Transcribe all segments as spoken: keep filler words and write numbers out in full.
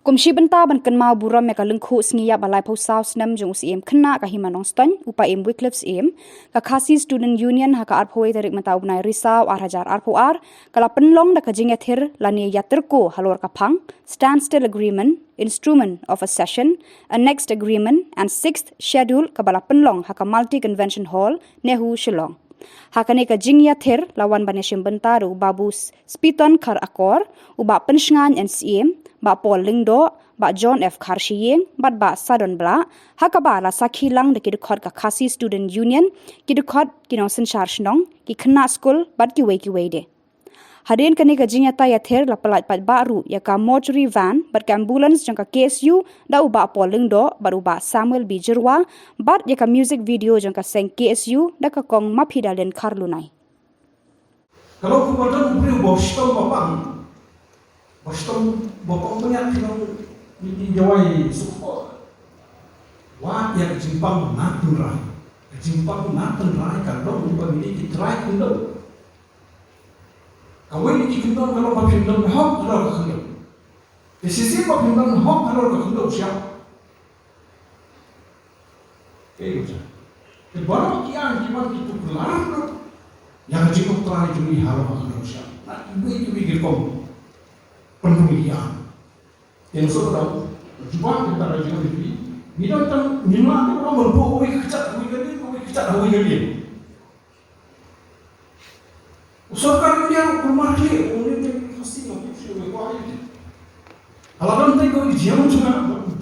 Kum shi bynta ban kynmaw burom ïa ka lyngkhuh sngi ïap ba laiphew saw snem jong u Syiem khynnah ka Hima Nongstoiñ, u Paiem Wycliffe Syiem, ka Khasi Student Union ha ka arphew wei tarik mynta u bnai Risaw ar hajar arphew ar, ka la pynlong da ka jingïathir lane ïatrko halor ka phang Standstill Agreement, Instrument of Accession, Annexed Agreement and Sixth Schedule kaba la pynlong ha ka Multi Convention Hall, NEHU, Shillong. Ha kane ka jingïathir la wan ban ïashim bynta da u Babu Spiton Kharakor, u Bah Pynshngain N Syiem, Bah Paul Lyngdoh, Bah John F Kharshiing bad Bah Sadon Blah, ha kaba la sakhi lang da ki dkhot ka Khasi Student Union, ki dkhot ki nongsynshar shnong, ki khynnah skul bad kiwei kiwei de. Hadien kane ka jingïatai ïathir la pyllait paidbah ruh ïa ka mortuary van bad ka ambulance jong ka K S U da u Bah Paul Lyngdoh bad u Bah Samuel B Jyrwa, bad ïa ka music video jong ka seng K S U da ka Kong Maphidalin Kharlunai. Ka long kumba don u briew ba shitom ba pang. Ba shitom ba pang, ba ngiat ki long, ngi, ngi jawai suk ko. Wat ïa ka jingpang na tynrai. Ka jingpang na tynrai ka long ba ngi ki trai khyndew. Kawei na ki kyndon ka long ba phin don hok halor ka khyndew. Te shisien ba phin don hok halor ka khyndew sha. Te baroh ki aiñ ki wan ki tuklar ïa ka jingpang trai jong ngi halor ka khyndew sha. Na kiwei kiwei ki rukom pynrung ki aiñ. Te ngi sngewthuh, jubab kita ka jingpang ngi don tang ngi mlien te ba wan buh kawei ka kjat kawei ka lieng, kawei ka kjat kawei ka lieng. U sorkar India u kulmar khlieh, u ong te Khasi ngam tip shuh ïa ka aiñ. Hala don te ko i jia jong nga,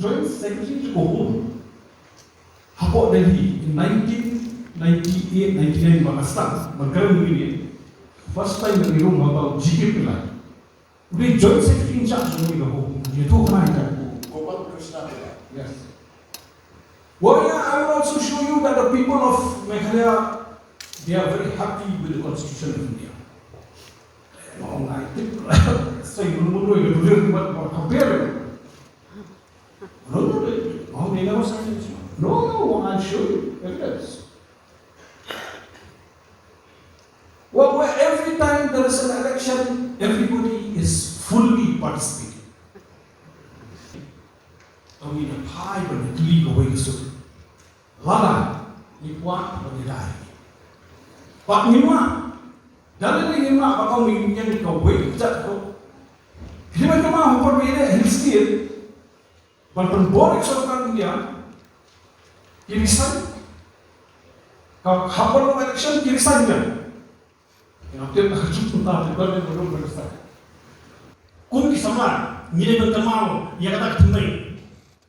Joint Secretary jong ka Home. Hapoh Delhi in nineteen ninety-eight ninety-nine ba nga sdang ban kren ïa kane. First time ngi rung ha u G K Pillai. U dei Joint Secretary in charge jong ka Home. Ïathuh ha nga ïa ka. Gopal Krishna Pillai. Yes. Well, yeah, I will also show you that the people of Meghalaya, they are very happy with the Constitution of India. No, I think, so you don't know, you don't know what, what compare it. No, no, no, no, they never signed it. No, no, I'll show you evidence. Well, where every time there is an election, everybody is fully participating. Tang ngi da phai ban ïa tylli kawei ka sur. Lada ngi kwah ban ïa dai. Pat ngi mah. Da lei ngi mah ba kong ngi ïeng kawei ka jait ko. Ki ban kynmaw ha por ba ïaleh Hill State ban pynbor ïa ka sorkar India. Ki resign. Ka ha por election ki resign kan. Ïa, te ka jingpynta te ba dei ba dei ba dei. Kum ki samla ngi dei ban kynmaw ïa kata ka thymmei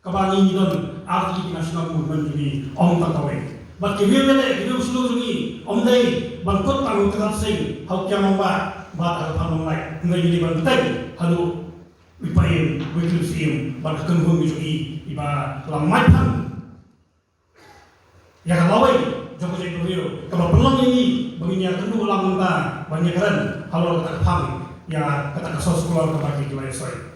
kaba ngi ngi don artylli ki national movement jong ngi, ym tang kawei. Bad ki riew ïaleh, ki riew shlur jong ngi ym dei ban kut tang u Tyrhat Sing ha u kiang Rangbah bad ha ka phang Ranglait. Hynrei ngi dei ban bteng haduh u Paiem Wycliffe Syiem bad ka kynhun jong i, iba la mait than ïa ka lawei jong ka jaitbynriew kaba pynlong ïa ngi ba ngin ïakynduh lang mynta ban ïakren halor kata ka phang ïa kata ka soskular kaba ki la ïasoi.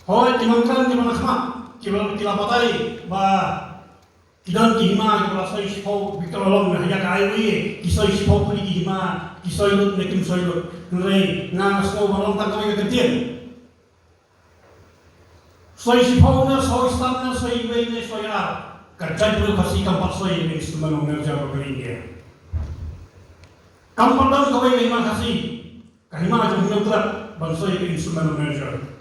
Hooid, ki nongkren kiba na khmat ki la, ki la batai ba ki don ki hima kiba la soi shiphew, ki la long ïa ka highway, ki soi shiphew phi ki hima, ki soi lut ne kim soi lut. Hynrei nga nga sngew ba long tang kawei ka kyntien. Soi shiphew ne soi san ne soi wei ne soi ar, ka jaitbynriew Khasi kam pat soi ïa ka Instrument of Merger ba ka India. Kam pat don kawei ka hima Khasi, ka hima jong u Hynñiewtrep, ban soi ïa ka Instrument of Merger.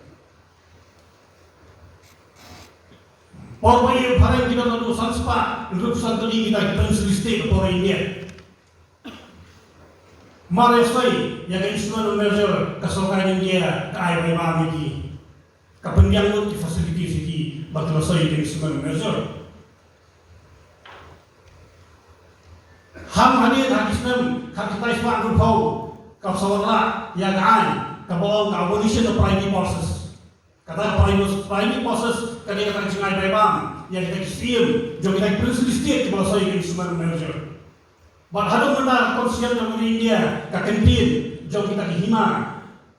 Por ba ïa phareng ki don haduh san spah hynriew phew san tylli kita ki Princely State ha por India. Mar ïa soi ïa ka Instrument of Merger ka sorkar India ka ai bai bam ïa ki, ka pynbiang lut ki facilities ïa ki ba ki la soi ïa ka Instrument of Merger. Ham hadien ha ki snem khatkhyndai spah hynriewphew ka sawar ïa ka aiñ kaba ong ka Abolition of Privy Purses. Kata ka privy, privy purses ka dei kata ka jingai bai bam ïa kita ki siem jong kita ki Princely State kiba la soi ïa ka Instrument of Merger. Bad haduh mynta ka constitution jong ka India, ka kyntien jong kita ki hima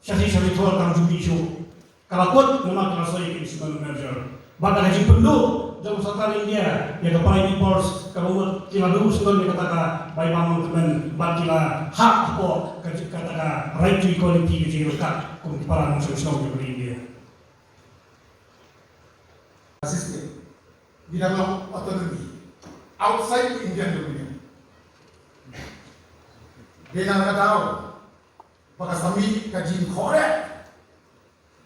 shashi shashi thor kam ju mih shuh. Ka la kut namar ka la soi ïa ka Instrument of Merger. Bad da ka jingpynduh Jong sorkar India ïa ka parity polls, kaba mut ki la duh sngewthuh ïa kata ka bai bam tymmen bad ki la hap hapoh ka, kata ka right to equality ka jingïaleh kum ki para nongshong shnong jong ka ri India. Assistant. Bidang long autonomy outside the Indian Union. Bidang ka daw ba ka sami ka jingkhohriat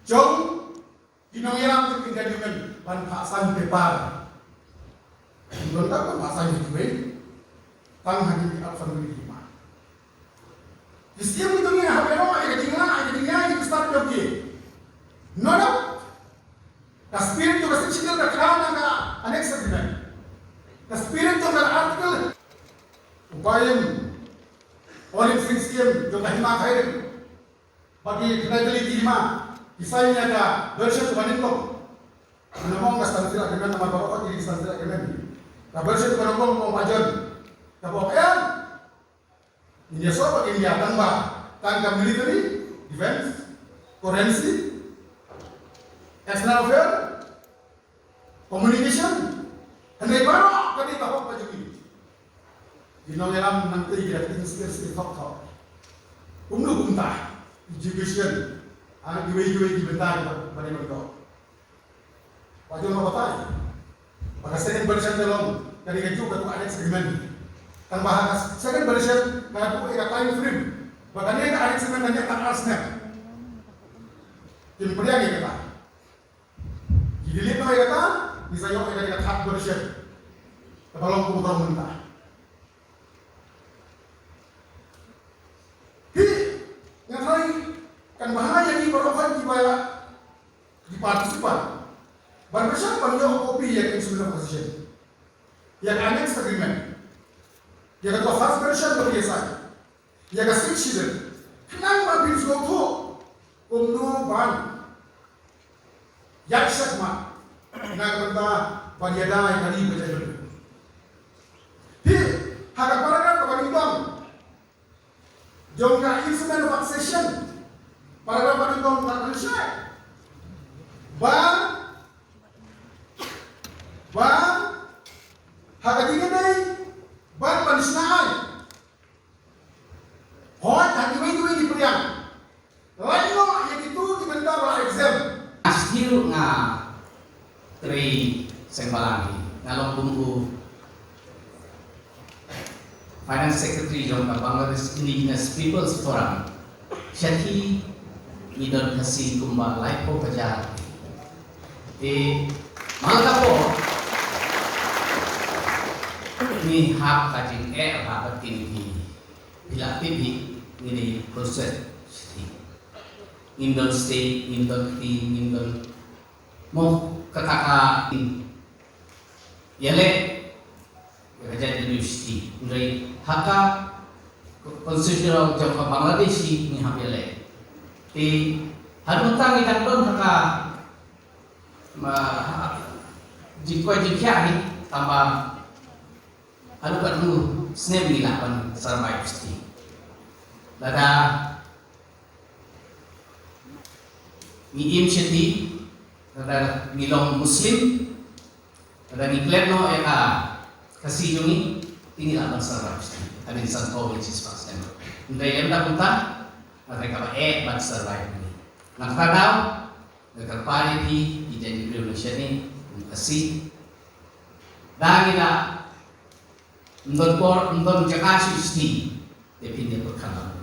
jong ki nongïalam jong ka Indian Union ban phah sign paper. Don ka ban phah sign paper. Tang ha ki alphanumeric hima. Ki siem ki dunia ha pero ïa ka jingla ïa ka jingla ïa ka start jong ki. No doubt. Ka spirit jong ka Sixth Schedule ka kra na ka annex agreement. Ka spirit jong ka article. U Paiem Olim Sing Siem jong ka hima Khyrim. Ba ki khyndai tylli ki hima ki sign ïa ka version kaba nyngkong. Namar ka standstill agreement namar baroh ki standstill agreement. Ka version kaba nyngkong ba u Pajon. Kaba u Paiem. India shuh bad India tang ba tang ka military, defense, currency, external affair, communication, hynrei baroh ka dei ka hok ka jong ngi. Ki nongïalam nangta ki da ki skill skill hok hok. Kumno kumta, education, ha kiwei kiwei ki bynta kiba dei ban ïoh. Ba jong nga batai ba ka second version ka long ka dei kajuh katu ka annex agreement. Tang ba ha ka second version ka buh ïa ka time frame ba kane ka annex agreement kan ïaid tang ar snem. Kim pdiang ïa kata. Ki delete noh ïa kata, ngi sa ïoh ïa ka third version kaba long kum ka long mynta. Hi, nga tharai kan bha ïa ngi baroh kiba ki participant ban pyrshang ban ïoh copy ïa ka instrument of position, ïa ka annex agreement, ïa ka first version ka P S I, ïa ka Sixth Schedule, khnang ba phin sngewthuh kumno ban ïaid shakhmat na ka bynta ban ïada ïa ka ri ka jaitbynriew. Phi, ha ka paragraph kaba nyngkong jong ka instrument of accession, paragraph ba nyngkong ka kren shai ba, ba ha ka jingïadei ban, ban shna aiñ. Hooid, ha kiwei kiwei ki pdiang. Lait noh ïa kitu ki bynta ba exempt. Nga sdang ruh nga trei seng balang hi. Nga long kum u Finance Secretary jong ka Bangladesh Indigenous People's Forum. Shathie ngi don Khasi kumba laiphew hajar. Te man la ka por ngi hap ka jingeh ha ka kin ki. Phi la tip hi, ngi dei process shathie. Ngim don state, ngim don kti, ngim don mo kata ka ïaleh. Ka jaitbynriew shathie. Hynrei ha ka constitution jong ka Bangladesh hi ngi hap ïaleh. Te haduh mynta ngi dang don ha ka, ma, ha, jingkoit jingkhiah hi tang ba haduh katno snem ngi lah ban survive shathie. Lada ngi im shathie, lada ngi long Muslim, lada ngi klet noh ïa ka Khasi jong ngi, te ngi lah ban survive shathie. Hadien sanphew ne shispah snem. Hynrei lem da kumta, nga tharai kaba eh ban survive ngi. Na kata ka daw, nga kyrpad ïa phi, ki jaitbynriew nongshun kum Khasi. Da ngi la ym don por, ym don jaka shuh shathie, te phin ïa pyrkhat lang.